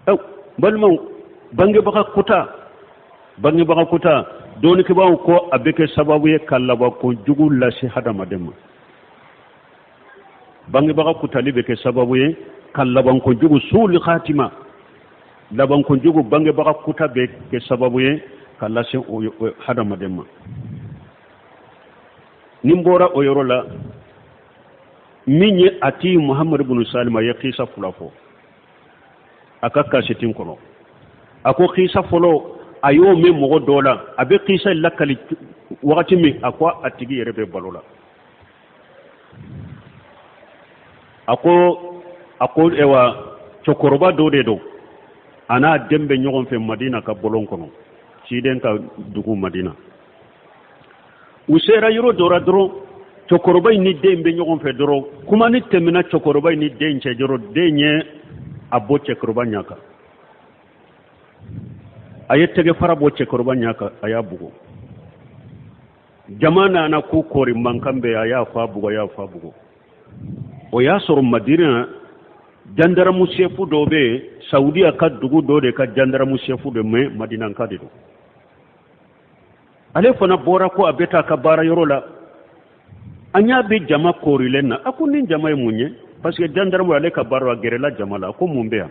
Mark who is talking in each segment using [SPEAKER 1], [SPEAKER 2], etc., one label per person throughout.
[SPEAKER 1] Ɛ balimaw, bangebaga kuta, bangebaga kuta, dɔnnikɛbaaw ko a bɛ kɛ sababu ye ka labanko jugu lase hadamaden ma. Bangebaga kutali bɛ kɛ sababu ye ka labanko jugu, suul khatima, labanko jugu, bangebaga kuta bɛ kɛ sababu ye ka lase o hadamaden ma. Ni n bɔra o yɔrɔ la, min ye ati Muhammadu bunu Salima ye kisa fila fɔ a ka kaseti kɔnɔ. A ko kisa fɔlɔ, a y'o mɛn mɔgɔ dɔ la. A bɛ kisa lakali wagati min, a ko a tigi yɛrɛ bɛ balo la. A ko ewa, cɛkɔrɔba dɔ de don, a n'a den bɛ ɲɔgɔn fɛ Madina ka bɔlɔn kɔnɔ, ciden ka dugu Madina. U sera yɔrɔ dɔ la dɔrɔn, cɛkɔrɔba in ni den bɛ ɲɔgɔn fɛ dɔrɔn, kuma ni tɛmɛna cɛkɔrɔba in ni den cɛ dɔrɔn, den ye a bɔ cɛkɔrɔba ɲɛ kan, a ye tɛgɛ fara bɔ cɛkɔrɔba ɲɛ kan, a y'a bugɔ. Jama nana ko kɔri mankan bɛ, a y'a fa bugɔ, a y'a fa bugɔ. O y'a sɔrɔ Madina jandaramu sefu dɔ bɛ yen, Saudiya ka dugu dɔ de ka jandaramu sefu de, mais Madinanka de don. Ale fana bɔra ko a bɛ taa ka baara yɔrɔ la. An y'a bɛ jama koorilen na. A ko nin jama ye mun ye? Parce que jandaramu, ale ka baara, a gɛrɛla jama la. A ko mun bɛ yan?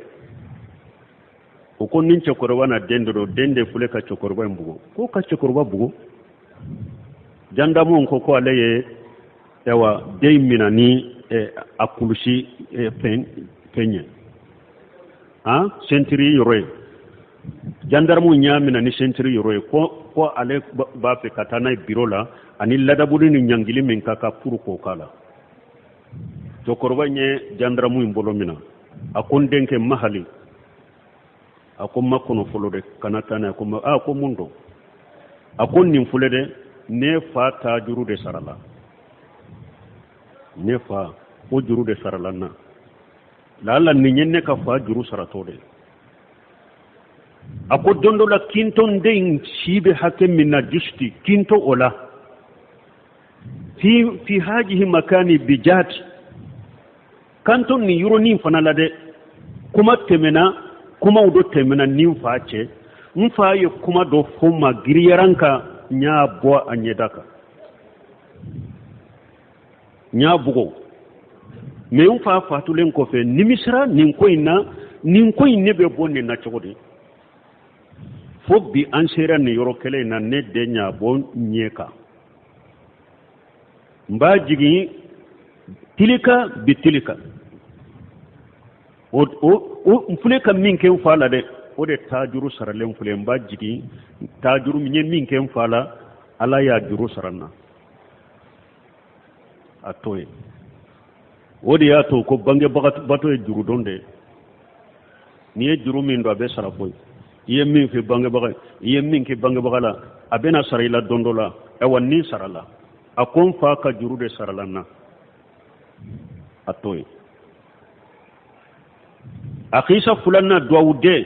[SPEAKER 1] O ko nin cɛkɔrɔba na den dɔ don, den de filɛ ka cɛkɔrɔba in bugɔ. Ko ka cɛkɔrɔba bugɔ? Jandamuw ko ale ye ayiwa den mina ni a kulusi fɛn ye, han, ceinture yɔrɔ ye. Jandarmuw y'a minɛ ni ceinture yɔrɔ ye ko ale b'a fɛ ka taa n'a ye biro la, ani ladabuli ni ɲangili min ka kan pour k'o k'a la. Cɛkɔrɔba in ye jandaramu in bolo minɛ. A ko n denkɛ, mahali. A ko ma kɔnɔ fɔlɔ dɛ, kana taa n'a ye. Ko a ko mun don? A ko nin filɛ dɛ, ne fa ta juru de sarala, ne fa o juru de sarala n na. Laala nin ye ne ka fa juru saratɔ de. A ko don dɔ la, kintonden in si bɛ hakɛ min na, juste kinto o la, fi hajihi makani bijati kanto nin yɔrɔnin fana la dɛ, kuma tɛmɛna, kumaw dɔ tɛmɛna ni n fa cɛ. N fa ye kuma dɔ fɔ n ma, giriyara n kan, n y'a bɔ a ɲɛda kan, n y'a bugɔ. Mais n fa fatulen kɔfɛ, nimisira nin ko in na. Nin ko in, ne bɛ bɔ nin na cogo di? Fo bi an sera nin yɔrɔ kelen in na, ne den y'a bɔ ɲɛ kan, n b'a jigin tilika bi tilika. O n filɛ ka min kɛ n fa la dɛ, o de taajuru saralen filɛ. N b'a jigin taajuru n ye min kɛ n fa la, Ala y'a juru sara n na. A to ye, o de y'a to ko bangebaga bato ye jurudon de ye. N'i ye juru min don, a bɛ sara koyi. I ye min fɛ bangebaga, i ye min kɛ bangebaga la, a bɛna sara i la don dɔ la. Ayiwa, nin sara la. A ko n fa ka juru de sarala n na. A to ye. A kisa filanan, duwawu den.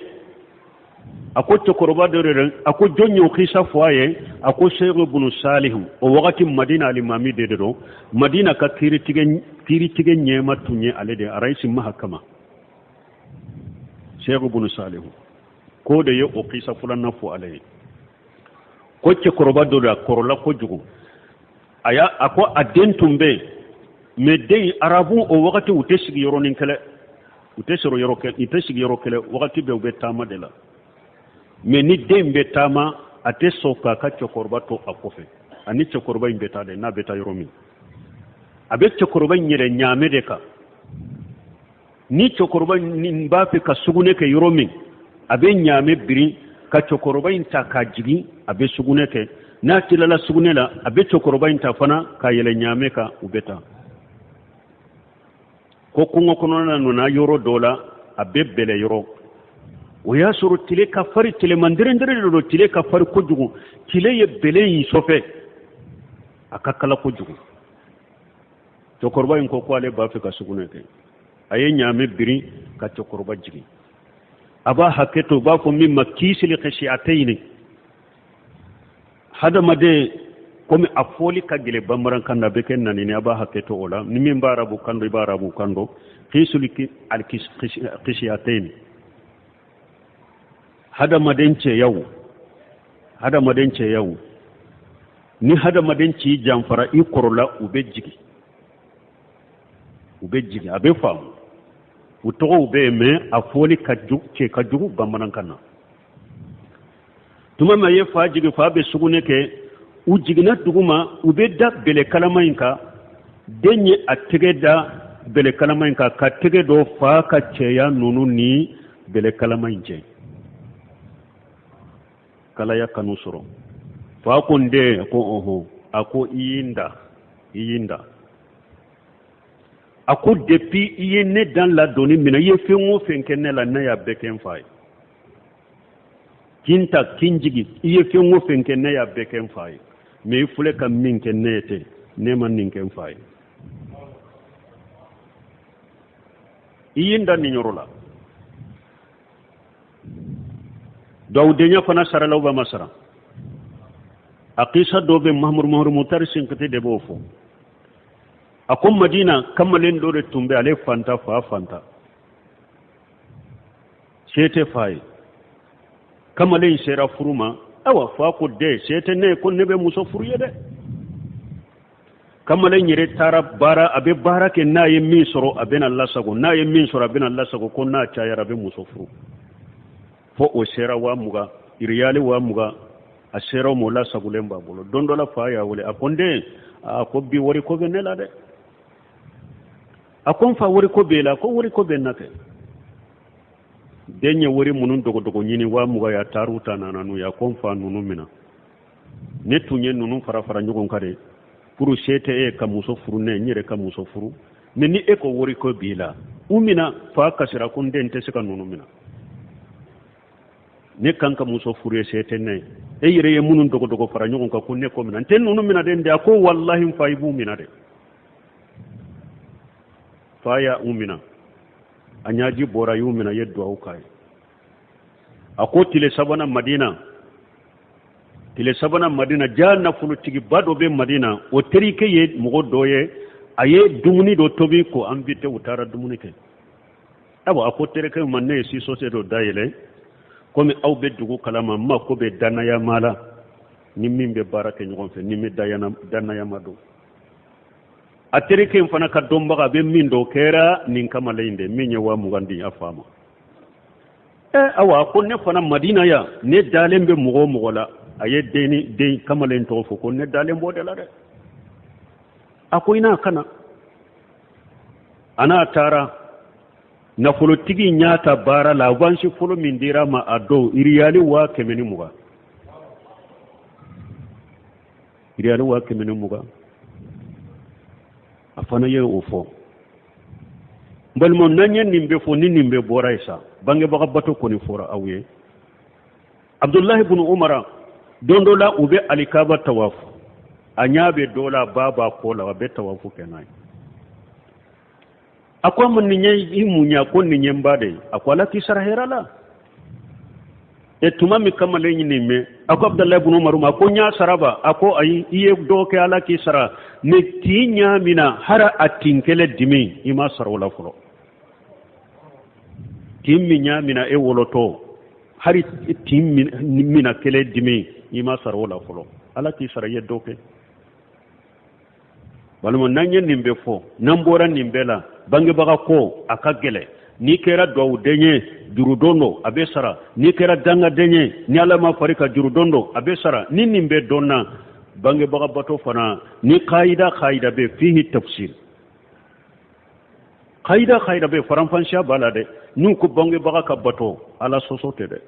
[SPEAKER 1] A ko cɛkɔrɔba dɔ de, a ko jɔn y'o kisa fɔ a ye? A ko Seyiku bunu Salihu. O wagati Madina alimami de don. Madina ka kiiritigɛ ɲɛma tun ye ale de, arayisi mahakama, Seyiku bunu Salihu. K'o de ye o kisa filanan fɔ ale ye. Ko cɛkɔrɔba dɔ de, a kɔrɔla kojugu. A y'a, a ko a den tun bɛ yen, mais den, arabu o wagati u tɛ sigi yɔrɔnin kelen, u tɛ sɔrɔ yɔrɔ kelen, u tɛ sigi yɔrɔ kelen, wagati bɛɛ u bɛ taama de la. Mais ni den bɛ taama, a tɛ sɔn k'a ka cɛkɔrɔba to a kɔfɛ. Ani cɛkɔrɔba in bɛ taa de. N'a bɛ taa yɔrɔ min, a bɛ cɛkɔrɔba in yɛrɛ ɲaamɛ de kan. Ni cɛkɔrɔba nin b'a fɛ ka sugunɛ kɛ yɔrɔ min, a bɛ ɲaamɛ biri ka cɛkɔrɔba in ta k'a jigin, a bɛ sugunɛ kɛ. N'a tilala sugunɛ la, a bɛ cɛkɔrɔba in ta fana ka yɛlɛ ɲaamɛ kan, u bɛ taa. Ko kungo kɔnɔna nana yɔrɔ dɔ la, a bɛ bɛlɛ yɔrɔ. O y'a sɔrɔ tile ka fari, tilema nderendere de don, tile ka fari kojugu. Tile ye bɛlɛ in sɔfɛ, a ka kala kojugu. Cɛkɔrɔba in ko ale b'a fɛ ka sugunɛ kɛ. A ye ɲaamɛ biri ka cɛkɔrɔba jigin. A b'a hakɛ to, u b'a fɔ min ma kiisili xisiyatayini. Hadamaden, komi a fɔli ka gɛlɛn bamanankan na, a bɛ kɛ nanini, a b'a hakɛ to o la. Ni min b'a arabu kan dɔn, i b'a arabu kan dɔn. Kiisili alxisiyatayini. Hadamaden cɛyaw, hadamaden cɛyaw, ni hadamaden c'i janfara i kɔrɔla, u bɛ jigin, u bɛ jigin, a bɛ faamu. U tɔgɔw bɛ yen, mais a fɔli ka jugu, cɛ ka jugu bamanankan na. Tuma min a ye fa jigin, fa bɛ sugunɛ kɛ, u jiginna duguma, u bɛ da bɛlɛ kalama in kan. Den ye a tɛgɛ da bɛlɛ kalama in kan, ka tɛgɛ don fa ka cɛya ninnu ni bɛlɛ kalama in cɛ. Kalaya kanu sɔrɔ. Fa ko n den, ko ɔhɔn. A ko i y'i n da, i y'i n da. A ko depuis i ye ne dan ladonni minɛ, i ye fɛn o fɛn kɛ ne la, ne y'a bɛɛ kɛ n fa ye. K'i n ta, k'i n jigin, i ye fɛn o fɛn kɛ, ne y'a bɛɛ kɛ n fa ye. Mais i filɛ ka min kɛ ne ye ten, ne ma nin kɛ n fa ye. I y'i n da nin yɔrɔ la. Dugawudenya fana sarala ou ma sara? A kisa dɔ bɛ Mahamadu Mutari Sinkiti de b'o fɔ. A ko Madina kamalen dɔ de tun bɛ, ale fanta, fa fanta, se tɛ fa ye. Kamalen sera furu ma. Awa, fa ko den, se tɛ ne ye ko ne bɛ muso furu ye dɛ. Kamalen yɛrɛ taara baara, a bɛ baara kɛ, n'a ye min sɔrɔ a bɛna lasago, n'a ye min sɔrɔ a bɛna lasago, ko n'a cayara a bɛ muso furu. Fo o sera 20,000 iriyali, 20,000 a sera o ma, o lasagolen b'a bolo. Don dɔ la, fa y'a wele, a ko n den, a ko bi wari ko bɛ ne la dɛ. A ko n fa, wari ko b'e la? Ko wari ko bɛ n na kɛ. Den ye wari minnu dogodogo ɲini, 20,000 ya, taar'u ta nana n'u ye. A ko n fa, ninnu mina, ne tun ye ninnu fara fara ɲɔgɔn kan de pour se tɛ e ka muso furu, ne n yɛrɛ ka muso furu. Mais ni e ko wari ko b'i la, u mina. Fa kasira, ko n den tɛ se ka ninnu mina, ne kan ka muso furu ye, se tɛ ne ye. E yɛrɛ ye minnu dogodogo fara ɲɔgɔn kan ko ne ko mina, n tɛ ninnu mina dɛ. N den, a ko walahi n fa, i b'u mina dɛ. Fa y'a u mina, a ɲaji bɔra, y'u mina, ye duwawu k'a ye. A ko tile sabanan Madina, tile sabanan Madina, ja nafolotigiba dɔ bɛ Madina, o terikɛ ye mɔgɔ dɔ ye, a ye dumuni dɔ tobi k'o invité, u taara dumuni kɛ. Ayiwa, a ko terikɛ ma, ne ye sisose dɔ dayɛlɛ, komi aw bɛ dugu kalama, n mako bɛ dannayama la, ni min bɛ baara kɛ ɲɔgɔn fɛ, ni bɛ dannayama don. A terikɛ in fana ka dɔnbaga, a bɛ min dɔn, kɛra nin kamalen in de min ye 20,000 di a fa ma. Ɛ awa, ko ne fana Madina yan, ne dalen bɛ mɔgɔ o mɔgɔ la, a ye den ni den kamalen tɔgɔ fɔ, ko ne dalen b'o de la dɛ. A ko i n'a ka na. A n'a taara. Nafolotigi in y'a ta baara la, avance fɔlɔ min dira a ma a don, iriyali 120,000, iriyali 120,000. A fana ye o fɔ. N balimaw, n'an ye nin bɛɛ fɔ, ni nin bɛɛ bɔra yen sa, bangebaga bato kɔni fɔra aw ye. Abudulayi bunu Umara, don dɔ la, u bɛ alikaba tawafu, a ɲɛ bɛ dɔ la, ba b'a kɔ la, a bɛ tawafu kɛ n'a ye. A ko a ma, nin ye i mun ye? A ko nin ye n ba de ye. A ko Ala k'i sara hɛrɛ la. E tuma min kamalen ye nin mɛn, a ko Abudulayi bunu Umaru ma, a ko n y'a sara ba? A ko ayi, i ye dɔ kɛ, Ala k'i sara, mais tin ɲa min na, hara a tin kɛlɛ dimi, i ma sara o la fɔlɔ. Tin min ɲa min na e wolotɔ, hari tin mina kɛlɛ dimi, i ma sara o la fɔlɔ. Ala k'i sara, i ye dɔ kɛ. Balima, n'an ye nin bɛɛ fɔ, n'an bɔra nin bɛɛ la, bangebaga ko a ka gɛlɛ. N'i kɛra dugawuden ye, jurudon don, a bɛ sara. N'i kɛra dangaden ye, ni Ala ma fari ka jurudon don, a bɛ sara. Ni nin bɛɛ dɔnna, bangebaga bato fana ni kayida kayida bɛ fihi tafsir, kayida kayida bɛ faranfansiya b'a la dɛ. N'u ko bangebaga ka bato, Ala sɔsɔ tɛ dɛ.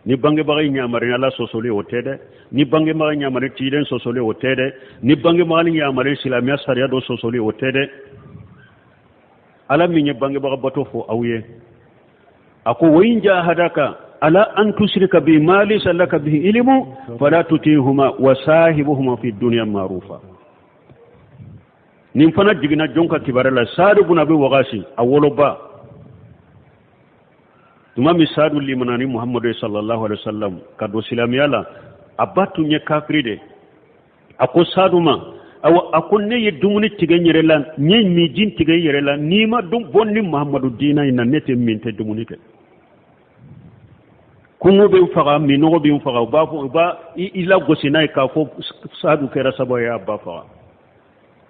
[SPEAKER 1] Ni bangebaga yamari Ala sɔsɔli, o tɛ dɛ. Ni bangebaga yamari ciden sɔsɔli, o tɛ dɛ. Ni bangebaga yamari silamɛya sariya dɔ sɔsɔli, o tɛ dɛ. Ala min ye bangebaga bato fɔ aw ye, a ko wa in jahadaka ala an tushrika bi ma laysa laka bihi ilmu fala tutihuma wa sahibuhuma fi dunya ma'rufa. Nin fana jiginna jɔn ka kibaruya la? Saadu bun Abi Wagasi, a woloba. Tuma min Saadu limana ni Muhammadu sallallahu alaihi wasallam ka don silamɛya la, a ba tun ye kafiri de. A ko Saadu ma, awa, a ko ne ye dumuni tigɛ n yɛrɛ la, n ye miji tigɛ n yɛrɛ la, n'i ma dun bɔ ni Muhammadu diina in na, ne tɛ min tɛ dumuni kɛ. Kɔngɔ bɛ n faga, minnɔgɔ bɛ n faga. U b'a fɔ, u b'a i lagosi n'a ye k'a fɔ Sadu kɛra sababu ye a ba faga.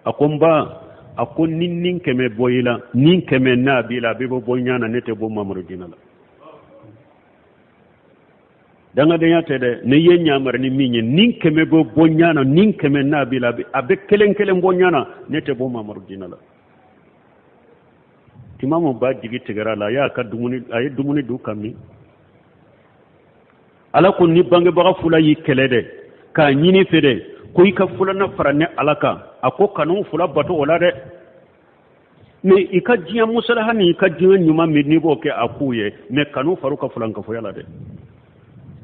[SPEAKER 1] A ko n ba, a ko ni ni 100 bɔ i la, ni 100 n'a b'i la, a bɛɛ bɛ bɔ ɲa na, ne tɛ bɔ Mamadu diinɛ la. Dangadenya tɛ dɛ. N'i ye ɲamari ni min ye, ni 100 bɛ bɔ ɲa na, ni 100 n'a b'i la, a bɛ kelen kelen bɔ ɲa na, ne tɛ bɔ Mamadu diinɛ la. Tuma min ba jigi tigɛra a la, a y'a ka dumuni, a ye dumuni dun ka min. Ala ko ni bangebaga fula y'i kɛlɛ dɛ, k'a ɲini fɛ dɛ ko i ka filanan fara ne Ala kan, a ko kan'u fula bato o la dɛ. Mais i ka diɲɛ musalaha ni i ka diɲɛ ɲuman min n'i b'o kɛ a k'u ye, mais kan'u far'u ka fulankafoya la dɛ.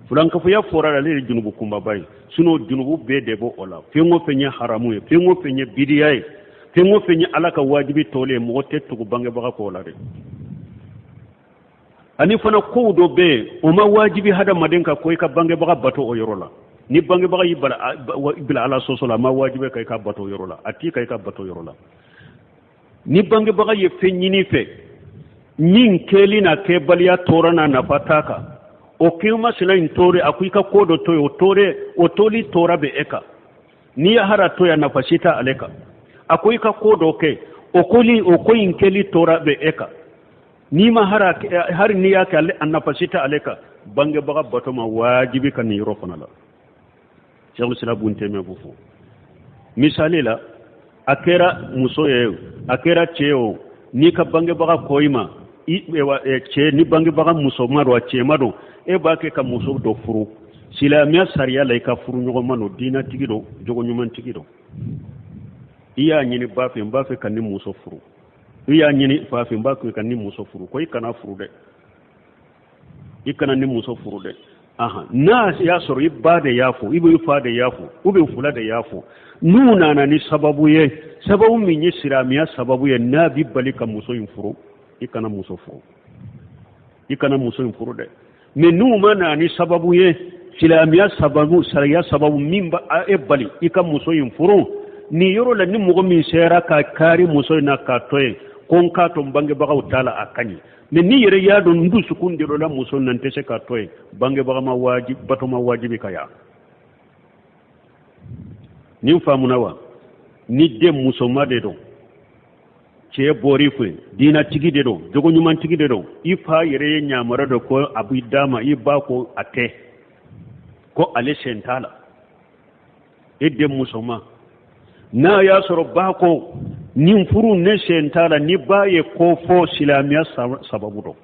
[SPEAKER 1] Fulankafoya fɔra ale ye junubu kunbaba ye, sinon junubu bɛɛ de b'o la. Fɛn o fɛn ye haramu ye, fɛn o fɛn ye bidiya ye, fɛn o fɛn ye Ala ka wajibi tɔlen ye, mɔgɔ tɛ tugu bangebaga kɔ o la dɛ. Ani fana kow dɔ bɛ yen, o ma wajibi hadamaden kan ko i ka bangebaga bato o yɔrɔ la. Ni bangebaga y'i bila Ala sɔsɔ la, a ma wajibi ka i ka bato o yɔrɔ la, a t'i ka i ka bato o yɔrɔ la. Ni bangebaga ye fɛn ɲini fɛ min kɛli n'a kɛbaliya tɔɔrɔ n'a nafa t'a kan, o ko masina in tɔɔrɔ, a ko i ka ko dɔ to yen, o tɔɔrɔ, o toli tɔɔrɔ bɛ e kan. N'i ye hara to yen, nafa si t'a ale kan. A ko i ka ko dɔ kɛ, o koli, o ko in kɛli tɔɔrɔ bɛ e kan. N'i ma hara, hari n'i y'a kɛ, ale a nafa si t'a ale kan. Bangebaga bato ma wajibi ka nin yɔrɔ fana la. Sɛku Sila Bun Tɛmɛ b'o fɔ. Misali la, a kɛra muso ye o, a kɛra cɛ ye o, n'i ka bangebaga ko i ma, cɛ ni bangebaga musoma don, a cɛma don, e b'a kɛ ka muso dɔ furu silamɛya sariya la, i ka furu ɲɔgɔnma don, diinatigi don, jogo ɲumantigi don. I y'a ɲini ba fɛ, n b'a fɛ ka nin muso furu. I y'a ɲini fa fɛ, n b'a fɛ ka nin muso furu. Ko i kana furu dɛ, i kana nin muso furu dɛ. Ahan, n'a y'a sɔrɔ i ba de y'a fɔ, i bɛ fa de y'a fɔ, ou bien fula de y'a fɔ, n'u nana ni sababu ye, sababu min ye silamɛya sababu ye, n'a b'i bali ka muso in furu, i kana muso furu, i kana muso in furu dɛ. Mais n'u ma na ni sababu ye, silamɛya sababu, sariya sababu min b'a e bali i ka muso in furu, nin yɔrɔ la, ni mɔgɔ min sera ka kari muso in na k'a to yen, ko n k'a to n bangebagaw ta la, a ka ɲi. Mais n'i yɛrɛ y'a dɔn n dusukun de la muso na, n tɛ se k'a to yen, bangebaga ma wajibi, bato ma wajibi ka yan. Nin faamuna wa? Ni den musoma de don, cɛ bɔr'i fɛ, diinatigi de don, jogo ɲumantigi de don, i fa yɛrɛ ye ɲamara dɔ ko a b'i d'a ma, i ba ko a tɛ, ko ale sen t'a la, e den musoma, n'a y'a sɔrɔ ba ko nin furu ne sen t'a la, ni ba ye ko fɔ silamɛya sababu dɔ,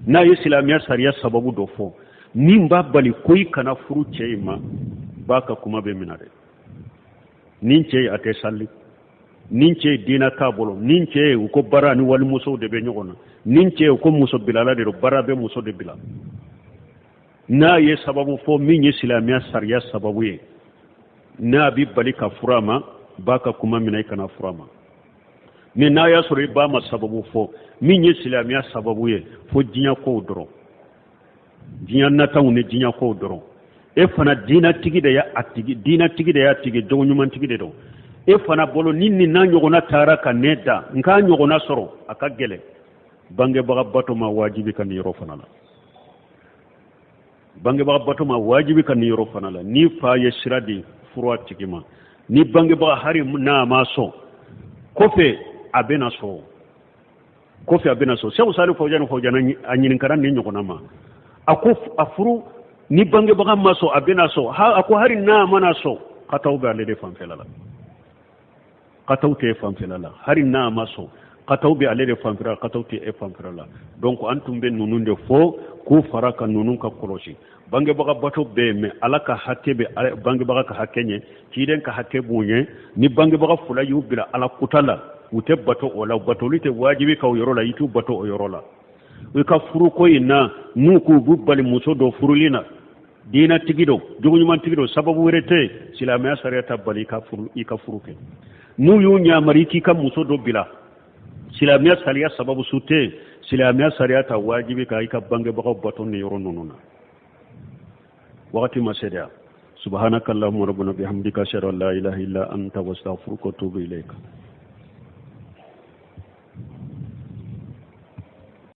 [SPEAKER 1] n'a ye silamɛya sariya sababu dɔ fɔ min b'a bali ko i kana furu cɛ in ma, ba ka kuma bɛ minɛ dɛ. Nin cɛ a tɛ sali, nin cɛ diinɛ t'a bolo, nin cɛ u ko bara ni walimusow de bɛ ɲɔgɔn na, nin cɛ u ko muso bilala de don, bara bɛ muso de bila. N'a ye sababu fɔ min ye silamɛya sariya sababu ye, n'a b'i bali ka furu a ma, ba ka kuma minɛ, i kana furu a ma. Mais n'a y'a sɔrɔ i ba ma sababu fɔ min ye silamɛya sababu ye, fo diɲɛ kow dɔrɔn, diɲɛ nataw ni diɲɛ kow dɔrɔn, e fana diinatigi de y'a tigi, diinatigi de y'a tigi, jogo ɲumantigi de don, e fana bolo ni nin n'a ɲɔgɔnna taara ka ne da, n k'a ɲɔgɔnna sɔrɔ, a ka gɛlɛn. Bangebaga bato ma wajibi ka nin yɔrɔ fana la. Bangebaga bato ma wajibi ka nin yɔrɔ fana la. Ni fa ye sira di furu a tigi ma, ni bangebaga hari n'a ma sɔn, kɔfɛ a bɛna sɔn, kɔfɛ a bɛna sɔn. Sɛku Sali Fawuzani Fawuzani a ɲininkara nin ɲɔgɔnna ma, a ko a furu ni bangebaga ma sɔn, a bɛna sɔn. A ko hari n'a mana sɔn, kataw bɛ ale de fanfɛla la, kataw tɛ e fanfɛla la. Hari n'a ma sɔn, kataw bɛ ale de fanfɛla la, kataw tɛ e fanfɛla la. Donc an tun bɛ ninnu de fɔ k'u fara ka ninnu ka kɔlɔsi. Bangebaga bato bɛ yen, mais Ala ka hakɛ bɛ bangebaga ka hakɛ ɲɛ, ciden ka hakɛ b'u ɲɛ. Ni bangebaga fila y'u bila Ala kuta la, u tɛ bato o la, batoli tɛ wajibi ka o yɔrɔ la, i t'u bato o yɔrɔ la. I ka furuko in na, n'u k'u b'u bali muso dɔ furuli na, diinatigi don, jogoɲumantigi don, sababu wɛrɛ tɛ yen, silamɛya sariya ta bali i ka furu kɛ. N'u y'u ɲamari k'i ka muso dɔ bila, silamɛya sariya sababu su tɛ yen, silamɛya sariya ta wajibi ka i ka bangebagaw bato nin yɔrɔ ninnu na. Wagati ma se dɛ. Subhanaka allahumma rabbana bihamdika, ashhadu an la ilaha illa anta wa astaghfiruka wa atubu ilayka.